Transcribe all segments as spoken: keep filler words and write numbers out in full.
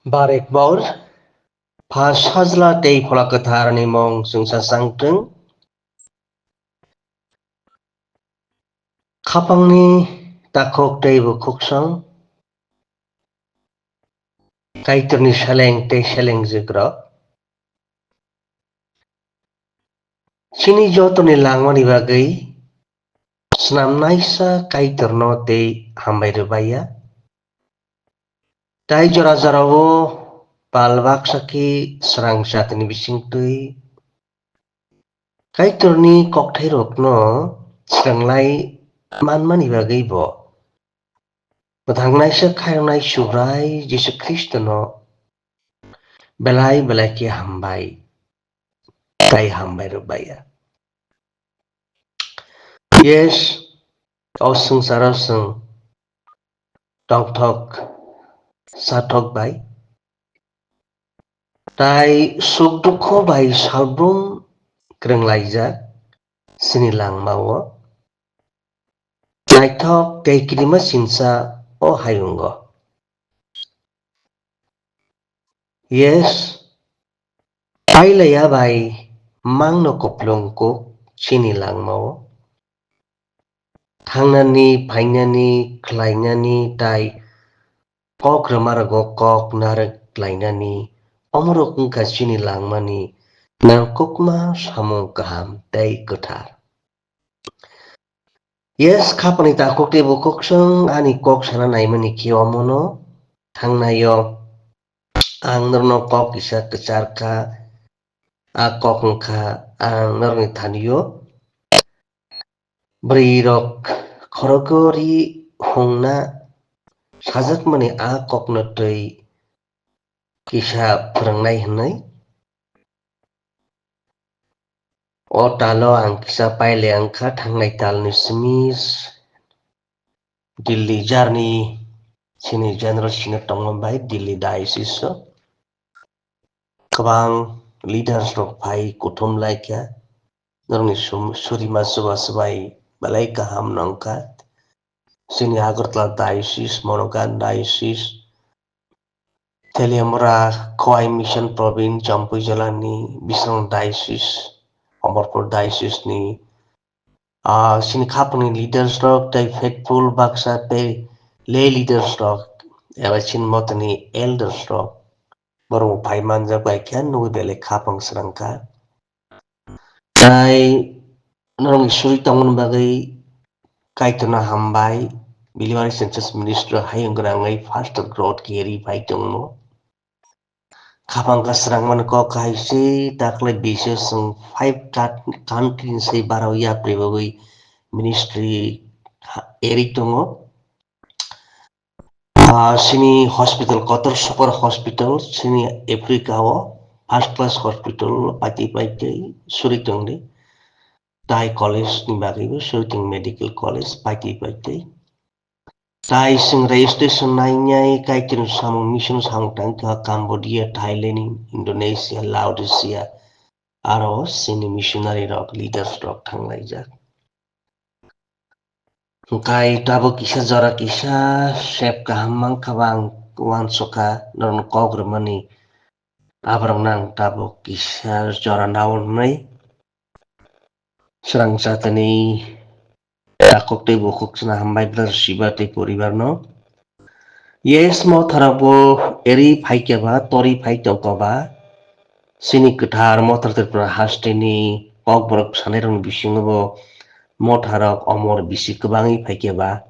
Barekbor, Pha Sajla tei Phola Kwtharni mung chwngsa changtwng. Khapangni takhuk tei bukhuksong, Kaitorni seleng tei selengjwkrok. Chini jotoni langmani bagwi snamnaisa Kaitorno tei hambai rwbaiya. Tai jora jorao pal baksa khe srang jatini bisingtwi Kaitorni kokthairokno srwnglai manmani bagwi bo mwthangnaisa khairoknai Subrai Jisu Khristono belai belai khe hambai, tai hambai rwbaiya. Yes, o swngcharo chwng tongthok sathok bai, tai suk dukhu bai salbrum kwrwnglaijak chini langmao. Naithok tei kirima sinsa o hayungo. Yes, pailaiya bai mangno kuplung kuk chini langmao. Thangnani, phainani, khlainani tai kok rwmarokgo kok narwk lainani, omorok wngkha chini langmani nangkukma samung kaham tei kwthar. Yes, khapangni takhuk tei bukhuksong ani kok sana naimani khe omono thangnaio ang norokno kok kisa kwchar kha, a kok wngkha ang norokni thanio bwrwirok khorokori hungna sajakmani a kokno twi kisa phwrwngnai hwnwi. O talo ang kisa paile wngkha thangnai talni simi Delhi jarni chini general senior tongma bai Delhi diocese o kwbang leaders rok phai kuthum laikha norokni sum- surima chuba chubai belai kaham nongkha chini Agartala diocese, Monogan diocese, Teliamura, Khowai Mission Province, Jampui Jilani, Biswanath Diocese, Amarpur Diocese ni, ah, chini khapangni leaders rok tei faithful baksa tei lay leaders rok eba chini motoni elders rok borok phai manjak bai khe nugui belai khapang srang kha. Tai norokni suri tongmani bagwi Kaitorno hambai, Deliverance Census Ministry hayung gwnangwi Pastor Growth Carey bai tongmo. Khapang ka srangmani kok hai se taklai bisio chwng five country ni se barao yapri bagwi ministry ha-, eri tongo. Ah, chini hospital kotor super hospital chini Africa o first class hospital paitwi paitwi suri tongdi. Tai college ni bagwi bo suri tong medical college paitwi paitwi. Tai chwng registration nainai Kaitorni samung mission samung tang kha Cambodia, Thailand, Indonesia, Laodicea aro chini missionary rok leaders rok thanglaijak. Hwnkhe tabuk kisa jora kisa sep kaham mankha ba ang uansukha norokno kok rwmani aborokno ang tabuk kisa jora nao hwnwi srang jatani takhuk tei bukhuk chwngno hambai brother Shiva tei poribarno. Yes, motharok bo eri phaikhe ba tori phai tongkha ba chini kwthar mothar Tripura hasteni kokborok sanairokni bisingo bo motharok omor bisi kwbangwi phaikhe ba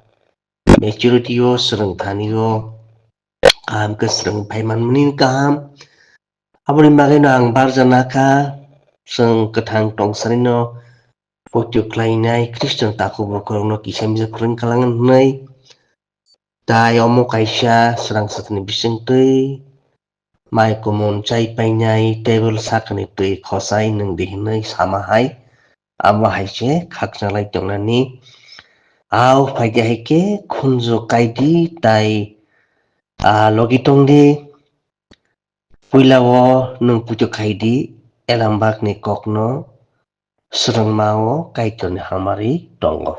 maturity o swrwng thani o kaham khe swrwng phai manmani kaham. Aboni bagwino ang barja nakha, chwng kwthang tongsarino poito khlainai Christian takhuk bukhurokno kisa misa kwrwng kalang hwnwi. Tai omo kaisa srang satni bisingtwi mai kumun chai painai table sakani twi khosai nwngdi hwnwi sama hai. Abo hai se khakchalai tongnani. Au phaidi hai khe khunju kaidi tai, ah, logi tongdi. Puila o nwng puito khaidi, elambakni kokno swrwngma o Kaitorni hamari tongo.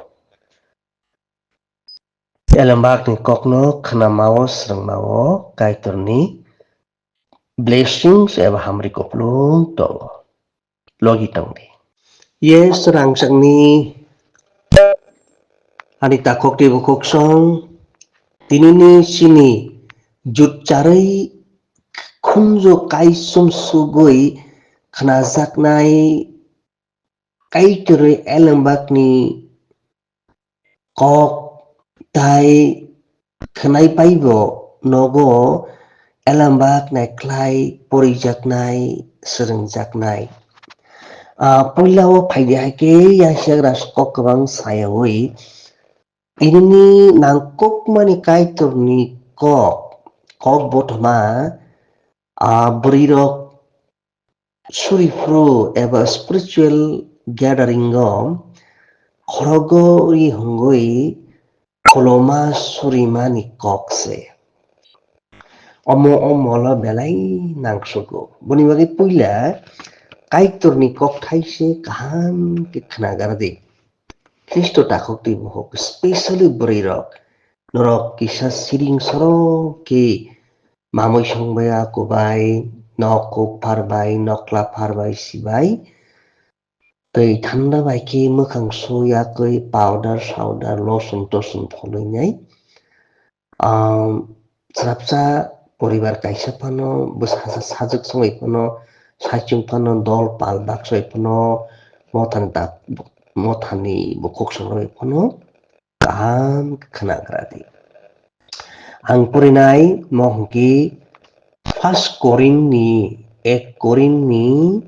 Elembakni kokno khnamao swrwngmao Kaitorni blessings eba hamri koplung tongo. Logi tongdi. Yes, rangchakni ani takhuk tei bukhuk song, tinini chini jutcharwi khunju kaisum sugwi khnajaknai Kaitorwi elembakni kok tai khwnai paibo nogo elembak naikhlai porijaknai, swrwngjaknai. Ah, puila o phaidi hai khe yasak ras kok kwbang sayawi, tinini nangkukmani Kaitorni kok, kok bothoma, ah, bwrwirok suri phuru eba spiritual gathering o khorogo ri hwngwi khuluma surimani kok se. Omo o molo belai nangsugo. Boni bagwi puila Kaitorni kokthai se kaham khe khnagar di. Khristo takhuk twi bukhuk, specially bwrwirok, norok kisa siring sorok khe mamwi song bai, aku bai, nok kuk phar bai, nokla phar bai, si bai. Tei thanda bai khe mwkhang su yakwi powder, sawder, lotion, toson pholwi nai. Am, chwrapsa poribar kaisa phano, bwsa sa-, sajwk songwi phano, saichung phano, dol pal baksoi phano, mothani dak-, mothani bukhuk songwi phano, kaham khe khwnagra di. Ang purinai mo hwnkhe First Korinthni, ek Korinthni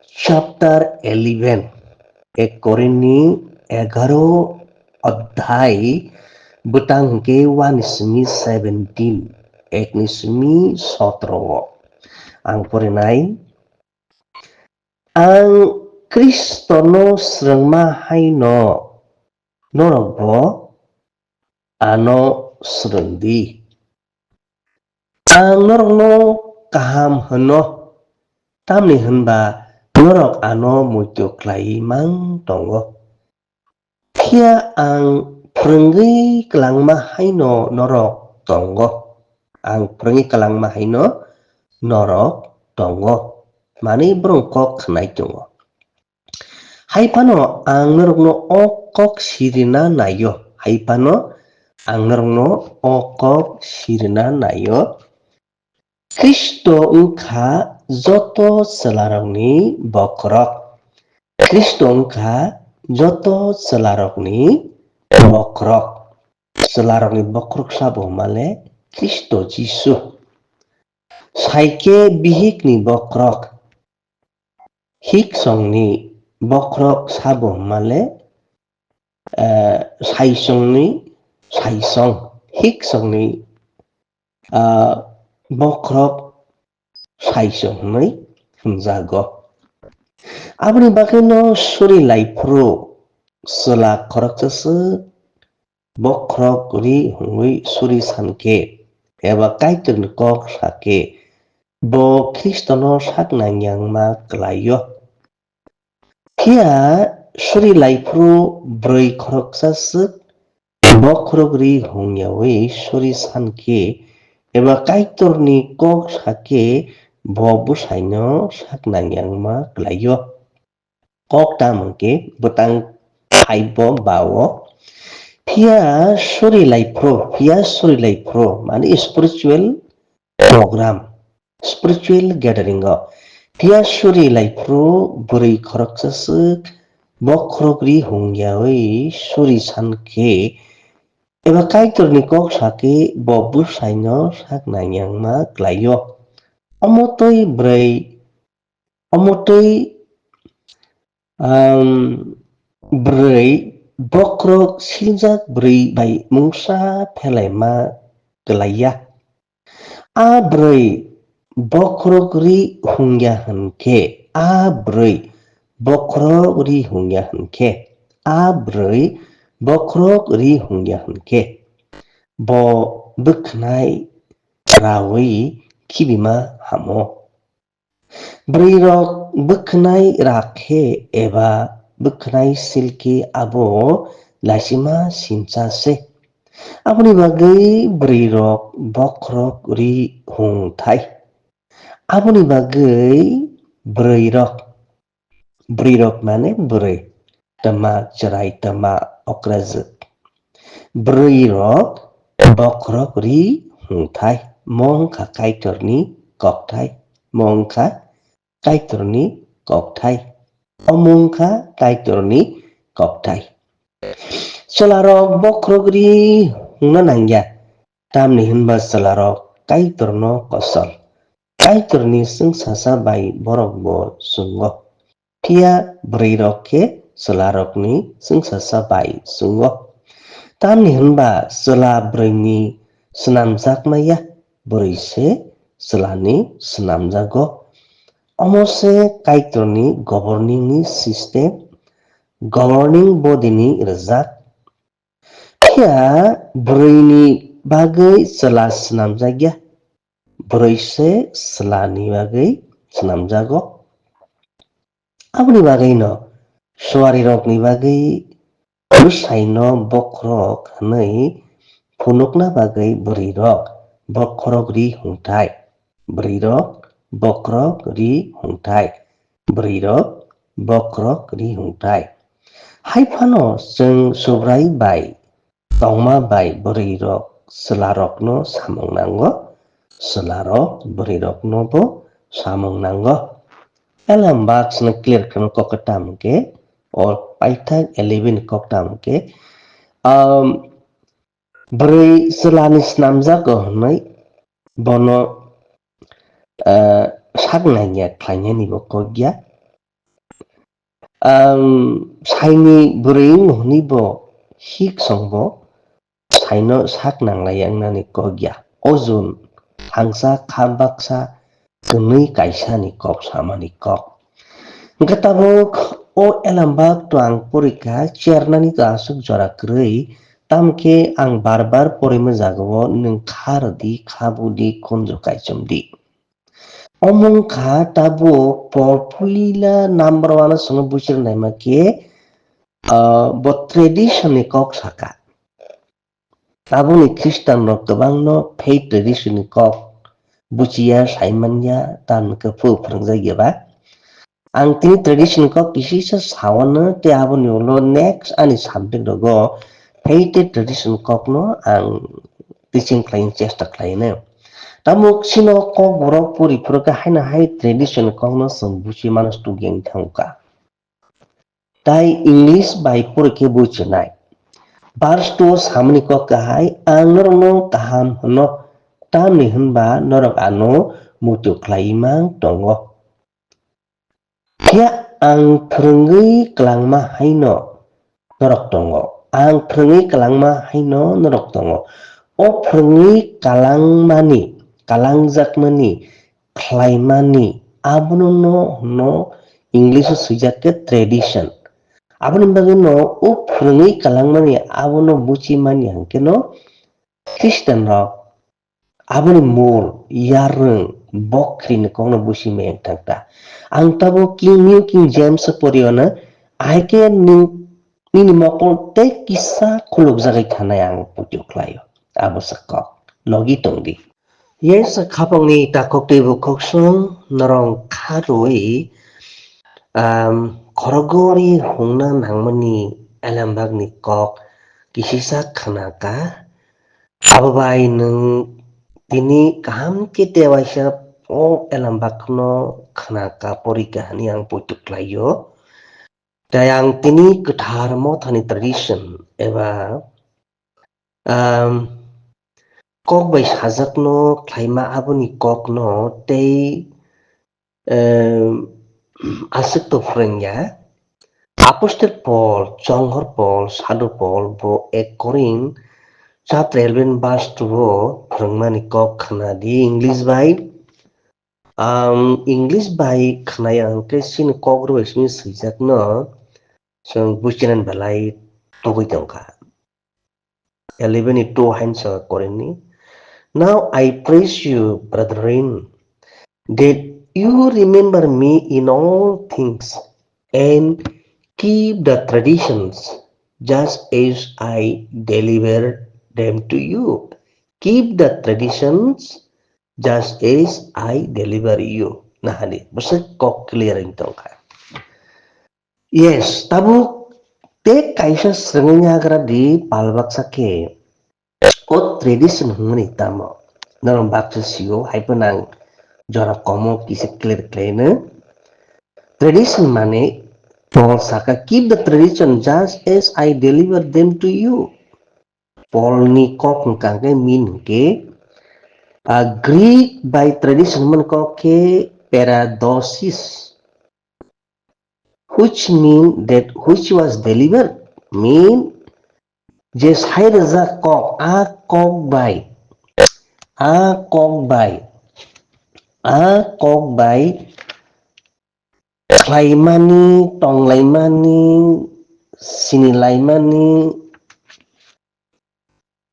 chapter eleven, ek Korinthni egaro adhyay, bwtang hwnkhe one ni simi seventeen, ek ni simi sotro o. Ang purinai, ang Khristono swrwngma haino norokbo ano swrwng di. Ang norokno kaham hwno, tamni hwnba norok ano muitu khlaiwi mang tongo. Phiya ang phrwngwi kwlangma haino norok tongo. Ang phrwngwi kwlangma haino norok tongo. Manwi borok kok khwnai tongo. Hai phano ang norokno o kok sirina naio. Hai phano ang norokno o kok sirina naio. Khristo wngkha joto chwlarokni bokhorok. Khristo wngkha joto chwlarokni bokhorok. Chwlarokni bokhorok sabo hwnmale Khristo Jisu. Saikhe bihikni bokhorok. Hiksongni bokhorok sabo hwnmale, eh, saisongni saisong. Hiksongni, ah, bokhorok saisong hwnwi hwnjago. Aboni bagwino suri laiphuru chwla khoroksaswk bokhorok ri hwnwi suri sankhe, eba Kaitorni kok sakhe, bo Khristono sak nangyangma kwlaio. Phiya suri laiphuru bwrwi khoroksaswk bokhorok ri hwngyawi suri sankhe, eba Kaitorni kok sakhe, bo bwsaino sak nangyangma kwlaio. Kok tamo hwnkhe bwtang phaibo bao. Phiya suri laiphuru, phiya suri laiphuru, mane spiritual program, spiritual gathering o. Phiya suri laiphuru bwrwi khoroksaswk bokhorok ri hwngyawi suri sankhe, eba Kaitorni kok sakhe bo bwsaino sak nangyangma kwlaio. Omo twi bwrwi Omo twi, um, bwrwi bokhorok siljak bwrwi bai mungsa phelaima kwlaiya. A bwrwi bokhorok ri hwngya hwnkhe, a bwrwi bokhorok ri hwngya hwnkhe, a bwrwi bokhorok ri hwngya hwnkhe, bo bwkhnai rawi khibima hamo. Bwrwirok bwkhnai ra khe eba bwkhnai sil khe abo laisima sincha se. Aboni bagwi bwrwirok bokhorok ri hung thai. Aboni bagwi bwrwirok, bwrwirok mane bwrwi, twma, chwrai, twma, okrajwk. Bwrwirok bokhorok ri hwngthai, mo wngkha Kaitorni kokthai, mo wngkha Kaitorni kokthai, omo wngkha Kaitorni kokthai. Chwlarok bokhorok ri hwngna nangya, tamni hwnba chwlarok Kaitorno kosol. Kaitorni chwngsasa bai borokbo chwngo. Phiya bwrwirok khe chwlarokni chwngsasa bai chwngo. Tamni hwnba chwla bwrwini swnamjakma ya, bwrwi se chwlani swnamjago. Omo se Kaitorni governing ni system, governing body ni rwjak. Phiya bwrwini bagwi chwla swnamjak ya, bwrwi se chwlani bagwi swnamjago. Aboni bagwino suarirokni bagwi bwsaino bokhorok hwnwi phunukna bagwi bwrwirok bokhorok ri hwngthai, bwrwirok bokhorok ri hwngthai, bwrwirok bokhorok ri hwngthai. Hai phano chwng Subrai bai tongma bai bwrwirok chwlarokno samung nango, chwlarok bwrwiroknobo samung nango. Elem baksno clear kheno kok tam ke, or paithak eleven kok tam ke, um, bwrwi chwlani swnamjago hwnwi bono, uh, sak nangya khlainani bo kok ya. Ang saini bwrwi wng hwnwi bo hik song bo saino sak nanglai wngnani kok ya. O jun hangsa kha baksa kwnwi kaisani kok samani kok. Hwnkhe tabuk o elembak to ang porikha chernani to aswk jora kwrwi, tamkhe ang bar bar porima jagao nwng kha rwdi, kha budi, khunju kaichomdi. Omo wngkha tabuk por puila number one o chwngno buchir naima khe, ah, bo tradition ni kok saka. Tabukni Christian rok kwbangno faith tradition ni kok buchiya, saimanya, tamni khe phu phwrwngjak ya ba. Ang tini tradition kok kisisa sawano tei aboni ulo next ani subject rogo faith tei tradition kokno ang teaching khlaina chesta khlaino. Tamo chino kok borok puri phuru khe haino hai tradition kokno chwng buchi mano student thangkha. Tai English bai puri khe buchinai. Verse two samani kok kahai, ang norokno kaham hwno, tamni hwnba norok ano muitu khlaiwi mang tongo. Phiya ang phwrwngwi kwlangma haino norok tongo. Ang phwrwngwi kwlangma haino norok tongo. O phwrwngwi kwlangmani, kwlangjakmani, khlaimani, abono no hwno English o swijak khe tradition. Aboni bagwi no o phwrwngwi kwlangmani abono buchimani hwnkhe no Christian rok aboni mol, yarwng, bokhrini kokno busi meng thangta. Ang tabuk King New King James o poriyo na, ahai khe nwng nini mokol tei kisa khulukjagwi thanai ang puitu khlaio. Abo se kok. Logi tongdi. Yes, khapangni takhuk tei bukhuk song norong kharwi, um, khorogori hungna nangmani elembakni kok kisisa khnaka. Abo bai nwng tini kaham khe tewaisa o elembakno khna ka porikha hwnwi ang poito khlaio. Tei ang tini kwthar mothani tradition eba, um, kok bai sajakno khlaima aboni kokno tei, um, aswk to phrwngya. Apostle Paul, Chonghor Paul, Sadhu Paul, bo ek Korinth chapter eleven verse two o phrwngmani kok khna di English bai. Ang English bai khna ya hwnkhe chini kok rw bai simi swijak no chwng buchinani belai tubui tongkha. Eleven ni two haino sa Korinthni. Now I praise you, brethren, that you remember me in all things and keep the traditions just as I delivered them to you. Keep the traditions just as I deliver you. Nahani, bwswk kok clear wng tongkha. Yes, tabuk tei kaisa swrwngwi yagra di pal baksa khe. O tradition hwnmani tamo? Norok baksa sio, hai phano ang jora komo kisa clear khlaino. Tradition mane, Paul saka, "Keep the tradition just as I deliver them to you." Paul ni kok hwnkha khe mean hwnkhe, ah, Greek bai tradition hwnmani kok khe paradosis, which mean that which was delivered, mean je sai rwjak kok, a kok bai, a kok bai, a kok bai khlaimani, tonglaimani, sinilaimani,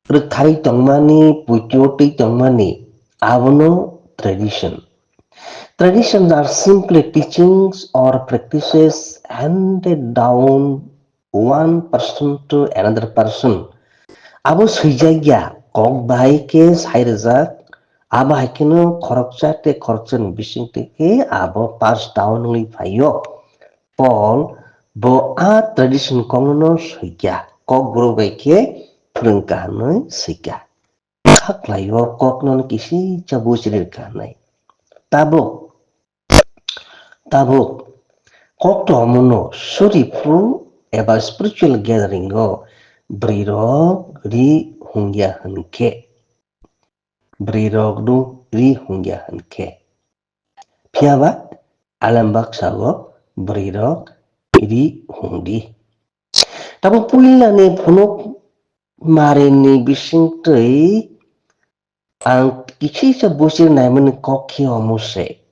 rwktharwi tongmani, puitwi tongmani, abono tradition. Traditions are simply teachings or practices handed down one person to another person. Abo swijak ya, kok bai khe sai rwjak, abo hai kheno khoroksa tei khoroksani bisingtwi khe abo pass down wngwi phaio. Paul bo a tradition kokno swi kha, kokborok bai khe phwrwng kha hwnwi swi kha. Kha khlaio kokno kisa buchiri rwkha hwnwi. Tabuk, tabuk kok to omono suri phuru eba spiritual gathering o bwrwi rok ri hungya hwnkhe, bwrwi rok no ri hungya hwnkhe. Phiya ba alam baksa o bwrwi rok ri hung di. Tabuk puila ni phunuk mari ni bisingtwi ang kichisa buchir naimani kok khe omo se.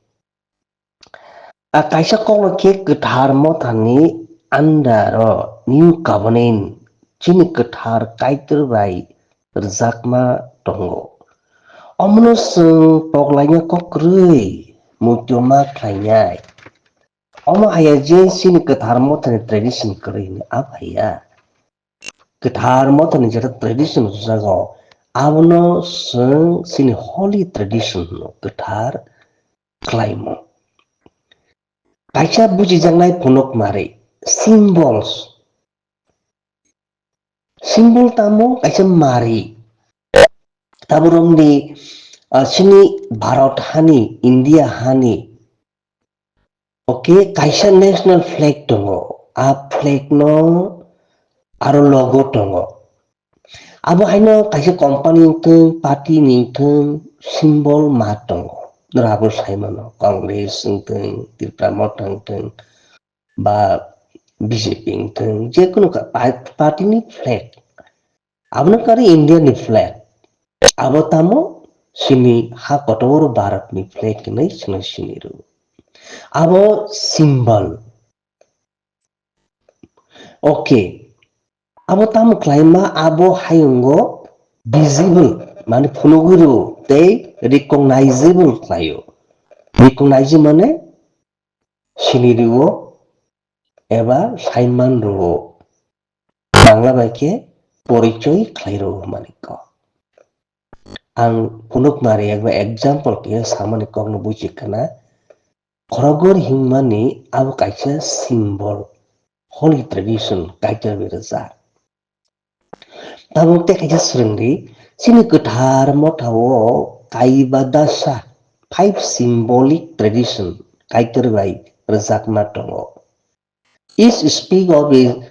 A kaisa kok no khe kwthar mothani under o New Covenant chini kwthar Kaitor bai rwjakma tongo. Omono chwng poklaina kok kwrwi muitu ma khlainai. Omo haiya je chini kwthar mothani tradition kwrwi hwnwi abo haiya. Kwthar mothani jeta tradition rwjago, abono chwng chini holy tradition hwno, kwthar khlaimo. Kaisa buchijaknai phunuk mari, symbols. Symbol tamo kaisa mari. Taborokni, ah, chini Bharat hani, India hani, okay, kaisa national flag tongo. A flag no aro logo tongo. Abo haino kaisa company wngthung, party ni wngthung, symbol ma tongo. Norok abo sai mano, Congress wngthung, Tipra Motha wngthung, ba B J P wngthung, je kono ka-, pa-, party ni flag. Abono kari India ni flag. Abo tamo chini ha kotor Bharat ni flag hinwi chwng sini rw. Abo symbol. Okay. Abo tamo khlaima abo hayungo visible, mane phunugwi rw tei recognizable khlaio. Recognizable mane sini rw eba saiman rw. Bangla bai khe porichoi khlai rw mani kok. Ang phunuk mari ekba example khe samani kokno buchi khna. Khorogor hingmani abo kaisa symbol, holy tradition, Kaitor bai rwjak. Tabuk tei kaisa swrwngdi, chini kwthar mothao kaiba dasa, five symbolic tradition, Kaitor bai rwjakma tongo. Each speak of a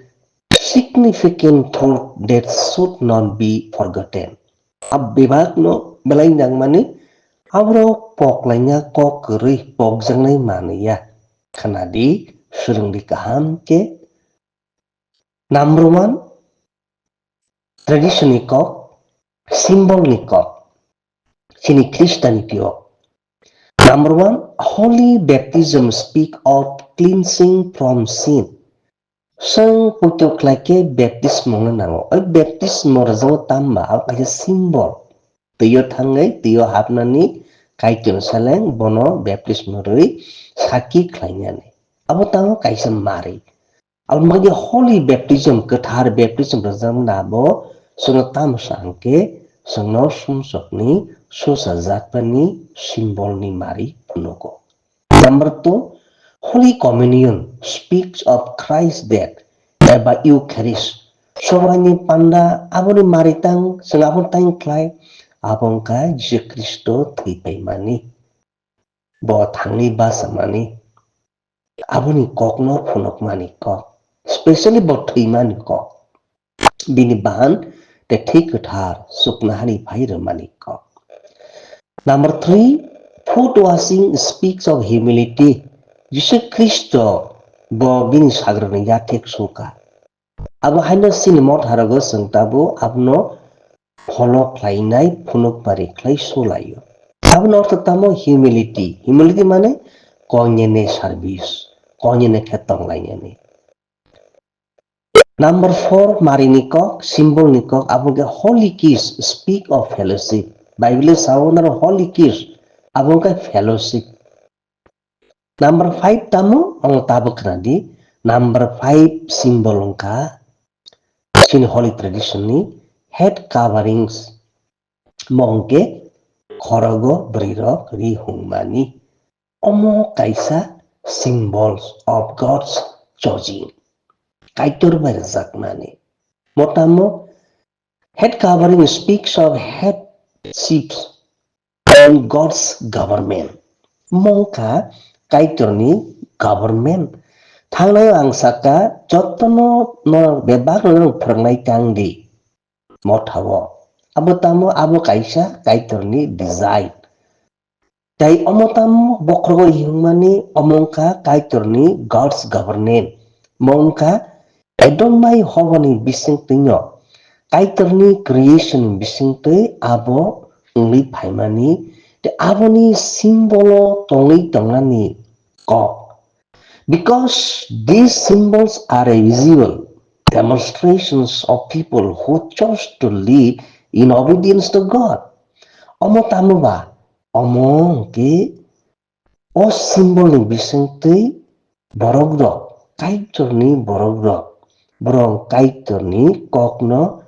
significant thought that should not be forgotten. A bebakno belai nangmani aborok poklaina kok kwrwi pokjaknai manwi ya. Khnadi, swrwngdi kaham khe. Number one, tradition ni kok, symbol ni kok, chini Christianity o. Number one, holy baptism speak of cleansing from sin. Chwng poito khlai khe baptism wngna nango. O baptism rwjago tamba, abo kaisa symbol. Twiyo thangwi, twiyo hapnani, Kaitor seleng bono baptism rwi sakhi khlainani. Abo tamo kaisa mari. Abo madi holy baptism, kwthar baptism rwjakna abo chwngno tamo sa hwnkhe chwngno sumsokni susajakmani symbolni mari phunugo. Number two, Holy Communion speaks of Christ's death eba Eucharist. Sobraini panda aboni mari tang, chwng aboni tang khlai, abo wngkha Jisu Khristo thwi phaimani, bo thangwi bachamani, aboni kokno phunukmani kok, specially bo thwimani kok. Bini bahan tei thwi kwthar chuknohani phai rwmani kok. Number three, foot washing speaks of humility. Jisu Khristo bo bini sagrani yathek suka. Abo haino chini motharogo chwng tabuk abono follow khlainai phunukmari khlai sulaio. Aboni ortho tamo humility. Humility mane konyene service, konyene khe tonglainani. Number four, marini kok, symbol ni kok, abo khe holy kiss, speak of fellowship. Bible sao naro holy kiss, abo khe fellowship. Number five tamo, ang tabuk khna di. Number five symbol wngkha chini holy tradition ni head coverings. Mo hwnkhe khorogo bwrwirok ri hungmani. Omo kaisa symbols of God's choosing. Kaitor bai rwjakmani. Mo tamo head covering speaks of headships and God's government. Mo wngkha Kaitorni government. Thangnai ang saka jotono no bebak no phwrwngnai tang di. Mothao. Abo tamo abo kaisa Kaitorni design. Tei omo tamo bokhrogo himani omo wngkha Kaitorni God's government. Mo wngkha Edom bai Hoboni bisingtwino Kaitorni creation bisingtwi abo wngwi phaimani tei aboni symbolo tongwi tongnani kok. Because these symbols are a visible demonstrations of people who chose to live in obedience to God. Omo tamo ba, omo hwnkhe o symbol ni bisingtwi borok rok, Kaitorni borok rok, borok Kaitorni kokno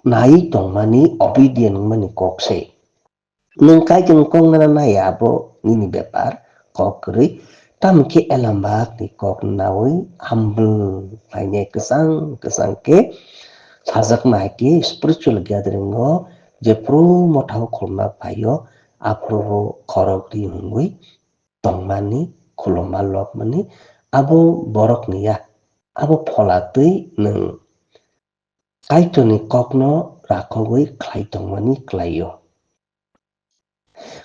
nai tongmani obedient wngmani kok se. Nwng Kaitorni kok nana nai abo nini bepar, kok kwrwi. Tamo khe elambak ni kok naui humble khlainai kwchang kwchang khe sajakma hai khe spiritual gathering o jephru mothao khulumna phaio, aphuru bo khorok ri wngwi tongmani, khuluma lobmani, abo borokni ya, abo phola twi nwng Kaitorni kokno rakhogwi khlai tongmani klaio.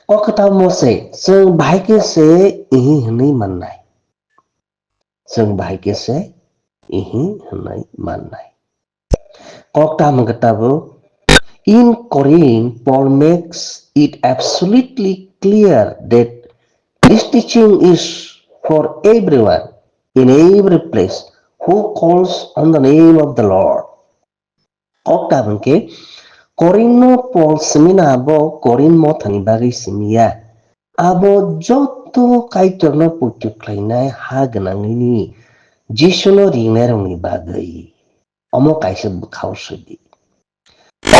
Kok kwtal Mose, chwng bahai khe se ihi hwnwi mannai. Chwng bahai khe se ihi hwnwi mannai. Kok tamo khe tabuk, in Corinth, Paul makes it absolutely clear that this teaching is for everyone, in every place, who calls on the name of the Lord. Kok tabuk khe Corinth no Paul simi na abo Corinth mothani bagwi simi ya. Abo joto Kaitorno poito khlainai ha gwnangwini Jisuno ringnairokni bagwi. Omo kaisa bwkhao sidi.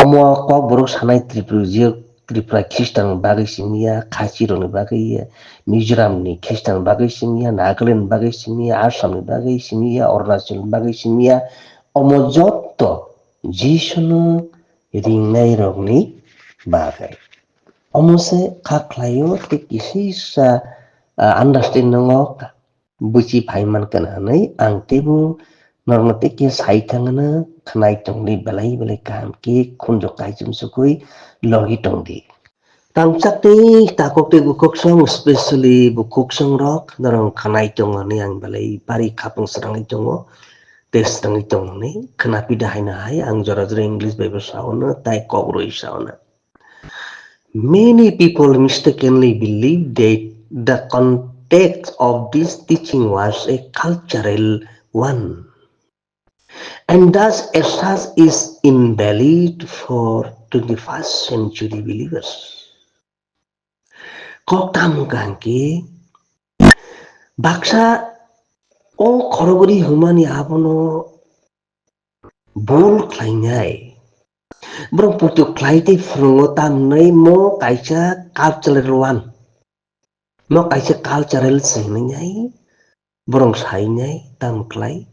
Omo Kokborok sanai Tripura, je Tripura Khristanrokni bagwi simi ya, Khachirokni bagwi ya, Mizoramni Khristanrokni bagwi simi ya, Nagalandni bagwi simi ya, Assamni bagwi simi ya, Arunachalni bagwi simi ya. Omo joto Jisuno ringnairokni bagwi. Omo se kha khlaio tei kisisa, ah, understanding o buchi phai mankha hwnwi ang teibo norokno tei khe sai thangno khwnai tongdi, belai belai kaham khe khunju kaichum sukui logi tongdi. Tangchak tei takhuk tei bukhuksong, specially bukhuksong rok norok khwnai tongo hwnwi ang belai bari khapang srangwi tongo, tei srangwi tongo hwnwi khwnapida haino hai ang jora jora English bai bo saono tai kok rwi saono. Many people mistakenly believe that the context of this teaching was a cultural one, and thus as such is invalid for twenty-first century believers. Kok tamo hwnkhe baksa o khorokgwrwi hwnmani abono bul khlainai. Borok puitu khlai tei phwrwngo tamni mo kaisa cultural one. Mo kaisa cultural se hwnwi nai borok sai nai tam khlai.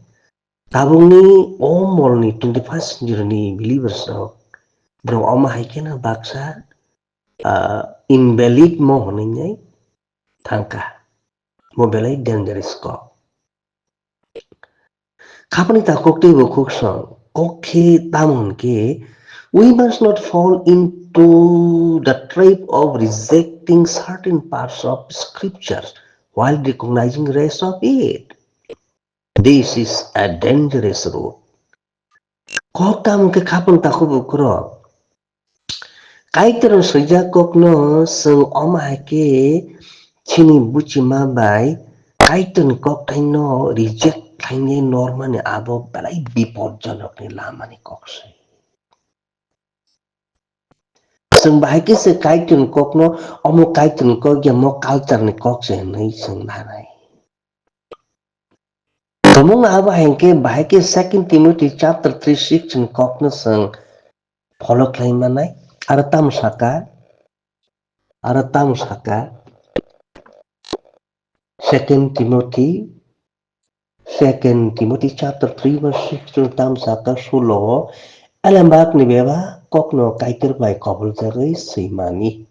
Tabukni o molni twenty first century ni believers rok borok omo hai kheno baksa, ah, invalid mo hwnwi nai thangkha. Mo belai dangerous kok. Khapani takhuk tei bukhuk song kok khe tamo hwn khe, we must not fall into the trap of rejecting certain parts of scriptures while recognizing rest of it. This is a dangerous road. Kok tamo hwn khe khapang takhuk bukhuk rok. Kaitor swijak kokno chwng omo hai khe chini buchima bai Kaitorni kokthaino reject khlainai normani abo belai bipodjonokni lamani kok se. Chwng bahai khe se Kaitorni kokno omo Kaitorni kok ya mo cultureni kok se hwnwi chwng nanai. Tongmung abo hai khe bahai khe Second Timothy chapter three six ni kokno chwng follow khlai manai. Aro tamo saka, aro tamo saka, Second Timothy, Second Timothy chapter three verse six to tamo saka sulo o, elembakni bebak kokno Kaitor bai koboljagwi swimani.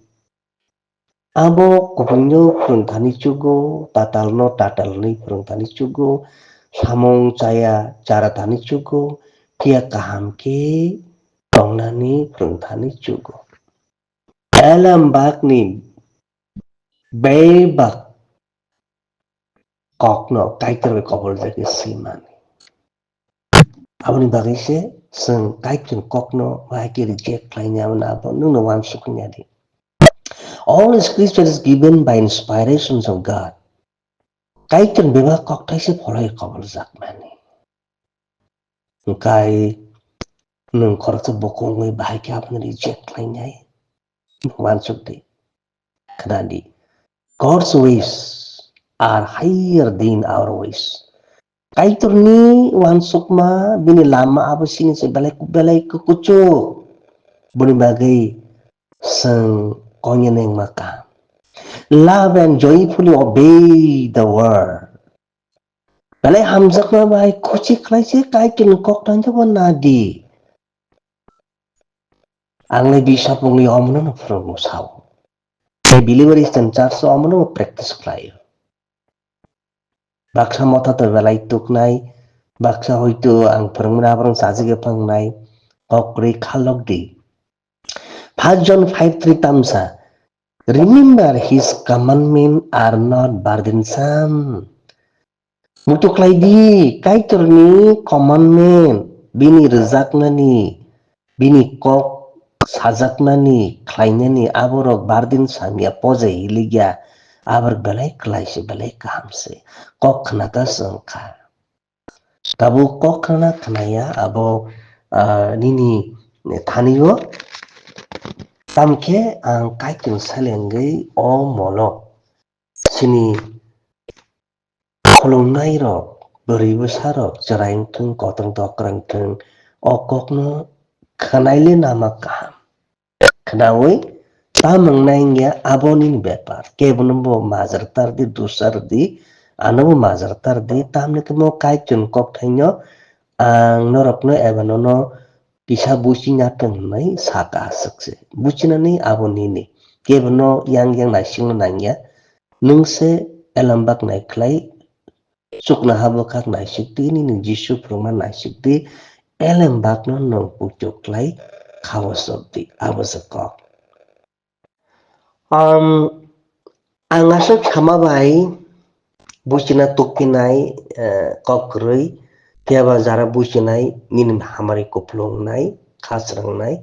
Abo kubuino phwrwngthani chugo, tatalno tatalni phwrwngthani chugo, samung chaya charathani chugo, phiya kaham khe tongnani phwrwngthani chugo. Elembakni bebak kokno Kaitor bai koboljagwi swimani. Aboni bagwi se chwng Kaitorni kokno bahai khe reject khlaina abo nwngno uansuk wngya di. All scripture is given by inspirations of God. Kaitorni bebak kokthai se pholoi koboljakmani. Hwnkhe nwng khoroksa bukhuk wngwi bahai khe abono reject khlainai? Uansuk di. Khna di. God's ways are higher than our ways. Kaitorni uansukma, bini lama abo chini se belai, belai kukuchuk. Boni bagwi chwng koinene wngma kaham. Love and joyfully obey the word. Belai hamjakma bai khuchi khlai se Kaitorni kok tangjago nadi. Ang le bisap wngwi omono no phwrwngo sao. Tei believer Eastern Church o omono practice khlaio. Baksa motha to belai tuknai, baksa hoito ang phwrwngmani aborok sajagwi phangnai, kok kwrwi khalok di. First John five three tamsa, "Remember his commandment are not burdensome." Muitu khlai di, Kaitorni commandment, bini rwjaknani, bini kok sajaknani, khlainani, aborok burdensome ya, pojai hilikya, aborok belai kwlai se, belai kaham se, kok khna ta se wngkha. Tabuk kok khna khnaya abo, ah, nini thani o. Tamkhe ang Kaitor selengwi o molo chini khulumnai rok, bwrwi bwsa rok, chwrai wngthung, kotor tokra wngthung, o kokno khnaile nama kaham. Khnaui tamung nangya abo nini bepar. Kebono bo majra tar di, dusar di, ano bo majra tar di, tamni khe mo Kaitorni kokthaino ang norokno eba nono kisa buchina tong hinwi saka aswk se. Buchinani abo nini. Kebono yang yang naisingno nangya. Nwng se elembak nai khlai, chuknoha bwkhak naisik di, nini Jisu phwrwngma naisik di, elembakno nwng puitu khlai kha o sok di, abo se kok. Am, ang aswk sama bai buchina tukpinai, eh, kok kwrwi, phiya ba jara buchinai nini hamari kupulung nai, kha srangnai.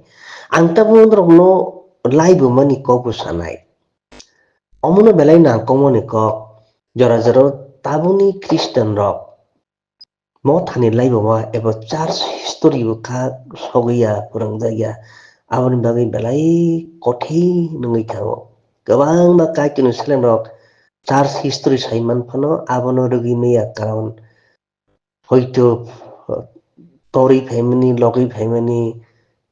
Ang tabuk norokno laibumani kok bo sanai. Omono belai nangkukmani kok, jora jora tabukni Christian rok mothani laibuma eba church history bo kha sogwi ya, phwrwngjakya, aboni bagwi belai kothai wngwi thango. Kwbangma Kaitorni seleng rok church history sai man phano abono rwgwi maya, karon hoito, uh, torwi phaimani, logwi phaimani,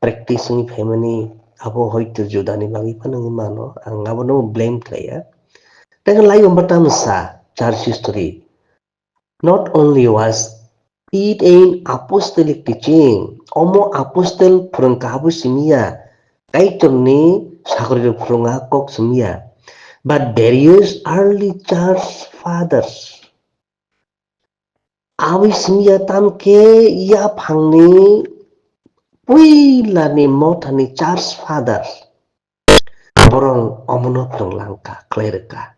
practice wngwi phaimani, abo hoito Judani bagwi phano wngwi mano, ang abono blame khlaiya. Tei khe laibo tamo sa church history. Not only was it an apostolic teaching, omo apostle phwrwngkha abo simiya, Kaitorni sakhorok phwrwngkha kok simiya, but various early church fathers. Abwi simiya tamkhe yaphangni puilani mothani church fathers. Borong omono phwrwng langkha, khlai rwkha.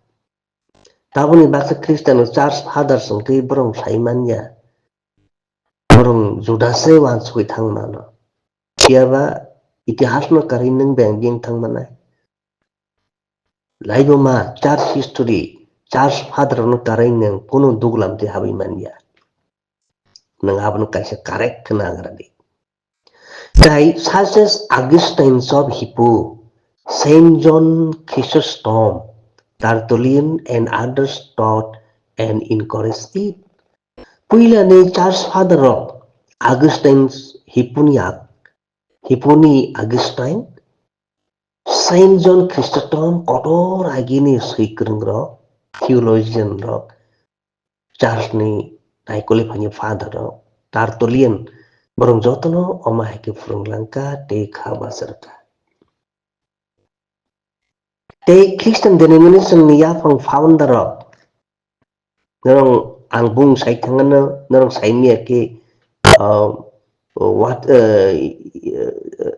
Taboni baksa Christian church fathers wngtwi borong sai manya. Borong Judase wansugwi thang mano. Phiyaba itihasno karwi nwng beng beng thang manai. Laibuma church history, church father no karai nwng kunu duglam twi habwi manya. Nwng abono kaisa correct khna agradi. Tei such as Augustine of Hippo, Saint John Chrysostom, Tertullian and others taught and encouraged it. Puilani church father rok Augustine Hipponiak, Hipponi Augustine, Saint John Chrysostom kotor agini swikwrwng rok, theologian rok, church ni naikoli phani father rok, Tertullian, borok jotono omo hai khe phwrwng langkha tei kha bachar kha. Tei Christian denomination ni yaphang founder rok, norok ang bung sai thangano, norok sai miya khe, uh, what, uh, uh,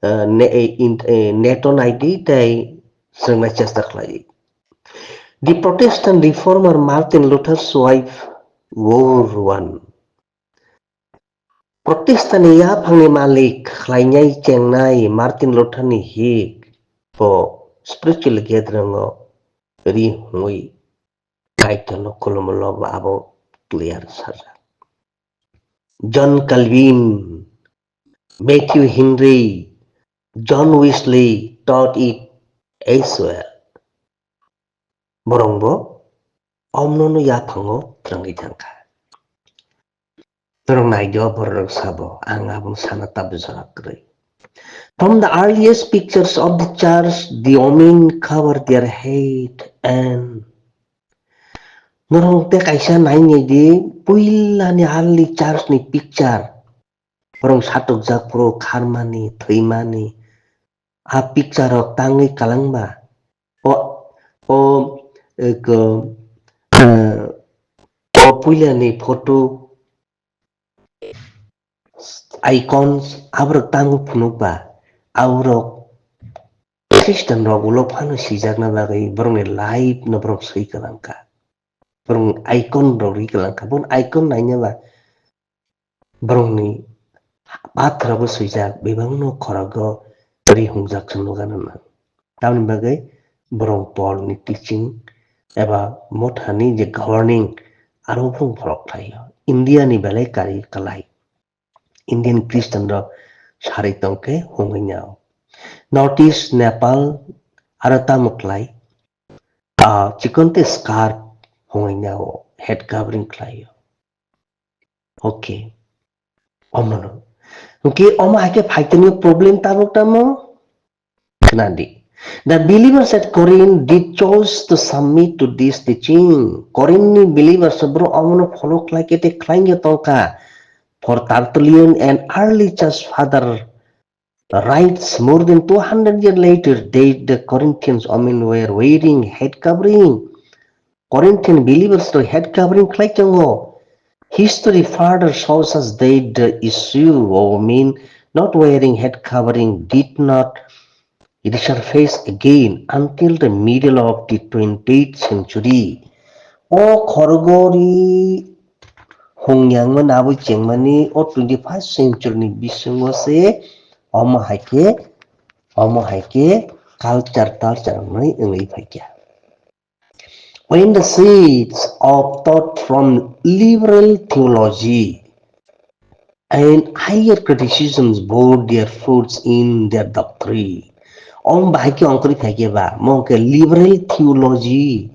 uh, ne-, in, uh, neto naidi tei swrwngna chesta khlai. The Protestant reformer Martin Luther's wife wore one. Protestani yaphangni malik khlainai chengnai Martin Lutherni hik bo spiritual gathering-o ri hwnwi Kaitorno khulumlo ba abo clear sajak. John Calvin, Matthew Henry, John Wesley taught it as well. Borongbo omnono yaphango thwrwngwi thangkha. Norok naido, bororok sabo, ang abono sana tabjora kwrwi. From the earliest pictures of the church, the women cover their head and norok tei kaisa nainai di, puilani early church ni picture. Borok satokjak phuru kharmani, thwimani, a picture rok tangwi kwlangba. O, o, eko, eh, o puilani photo, icons, aborok tangwi phunukba. Aborok Christian rok ulo phano swijakna bagwi borokni life no borok swi kwlangkha. Borok icon rok ri kwlangkha. Bon icon nainaba borokni pathor bo swijak, bebakno khorogo ri hungjak se nukgana nang. Tamoni bagwi borok Paul ni teaching eba mothani je governing aro borok pholok khlaio. India ni belai kari kwlai. Indian Christian rok sari tongkhe hwnwi nao. North East Nepal aro tamo khlai, ah, chikon tei scarf hwnwi nao, head covering khlaio. Okay. Omono. Hwnkhe omo hai khe phaitani problem tabuk tamo? Khnadi. The believers at Corinth did chose to submit to this teaching. Corinth ni believers bro omono follow khlai khe tei khlai wngya tongkha. For Tertullian and early church father writes more than two hundred years later that the Corinthians women were wearing head covering. Corinthian believers rok head covering khlai tongo. History further shows us that the issue of men not wearing head covering did not resurface again until the middle of the twentieth century. O khorgori hongyangmani abui chengmani o twenty-first century ni bisingo se omo hai khe, omo hai khe culture, culture wngwi wngwi phaikha. When the seeds of thought from liberal theology and higher criticisms bore their fruits in their doctrine. Om bahai khe ongkori phaikhe ba, mo khe liberal theology,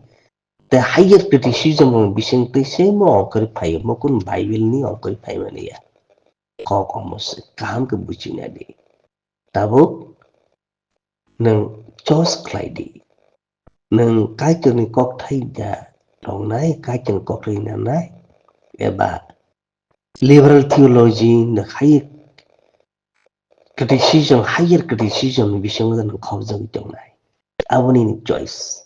the higher criticism rok bising twi se mo ongkori phaio, mo kun Bible ni ongkori phaimani ya. Kok omo se, kaham khe buchina di. Tabuk nwng choice khlai di. Nwng Kaitorni kokthai da tongnai, Kaitorni kokthai nanai, eba liberal theology ni hai criticism, higher criticism ni bisingo nwng khobjagwi tongnai. Aboni nini choice.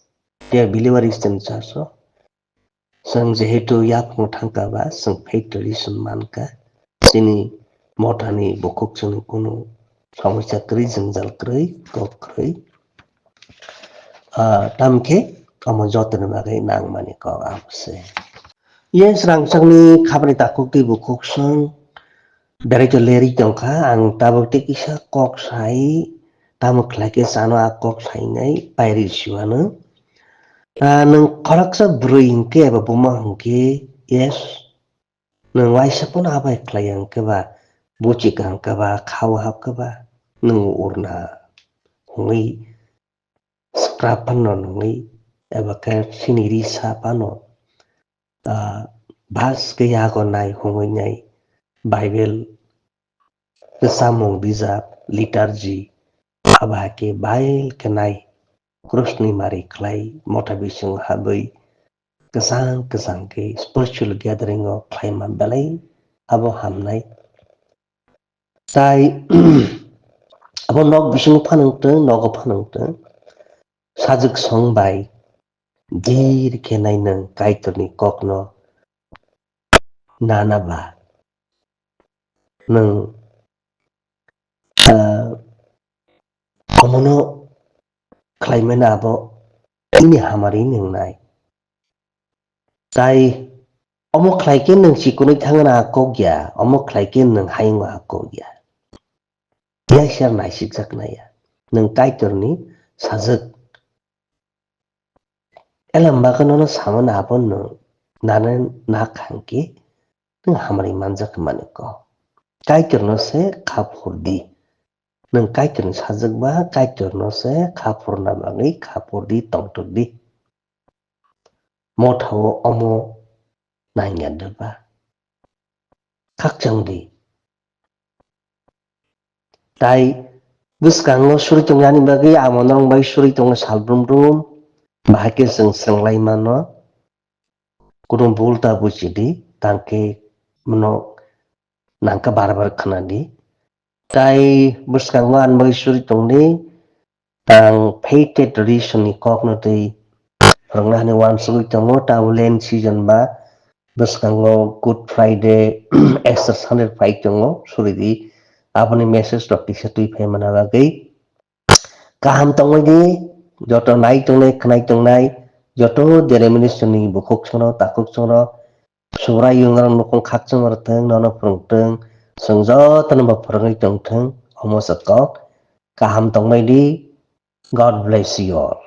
They are believer Eastern Church o. Chwng jehetu yakung thangka ba, chwng faith tradition mankha, chini mothani bukhuk chwngno kunu somosya kwrwi, jwngjal kwrwi, kok kwrwi. Ah, tamkhe omo jotoni bagwi nangmani kok abo se. Yes, rangchakni khapani takhuk tei bukhuk chwng Director leri tongkha, ang tabuk tei kisa kok sai, tamo khlai khe chano a kok sainai pairi siwano. Ah, nwng khoroksa bwrwi hinkhe eba buma hinkhe, yes, nwng waisa pono abai khlai ya hinkhe ba, buchi ka hinkhe ba, khao hap khe ba, nwng urna hwnwi scrap phano nungwi, eba khe chini risa phano, ah, bas khe yago nai hwnwi nai Bible, samung bijap, liturgy, abo hai khe bail khe nai krusni mari khlai motha bisingo habwi kwchang kwchang khe spiritual gathering o khlaima belai abo hamnai. Tai abo nok bisingo phanang tong, nogo phanang tong, sajwk song bai dir khe nai nwng Kaitorni kokno nana ba nwng, ah, omono khlaimano abo ini hamari nwngnai. Tai omo khlai khe nwng chikonwi thangna kok ya, omo khlai khe nwng hayungo ha kok ya. Yaisar naisikjaknai ya. Nwng Kaitorni sajwk. Elem bagwi nono samani abo nwng nana nak hangkhe nwng hamari manjak mani kok. Kaitorno se kha phur di. Nwng Kaitorni sajwk ba Kaitorno se kha phurna bagwi kha phur di, tongthok di. Mothao omo nangya de ba? Khakchang di. Tai bwskango suri tongyani bagwi amo norok bai suri tongo sal brum brum. Bahai khe chwng swnglai mano. Kunu bul ta buchi di, tang khe mono nangkha bar bar khna di. Tai bwskango ani bagwi suri tong di. Tang faith tradition ni kokno twi phwrwngna hani uansugwi tongo, tabo Lent season ba bwskango Good Friday, Easter Sunday phai tongo, suri di. Aboni message rok kisa twi phai mana bagwi. Kaham tongwi di, joto nai tongnai, khnai tongnai, joto denomination ni bukhuk chwngno, takhuk chwngno, Subrai yung rok nukung khakchang rok thung, nono phwrwng thung, chwng jotono bo phwrwngwi tong thung, omo se kok. Kaham tongmai di, God bless you all.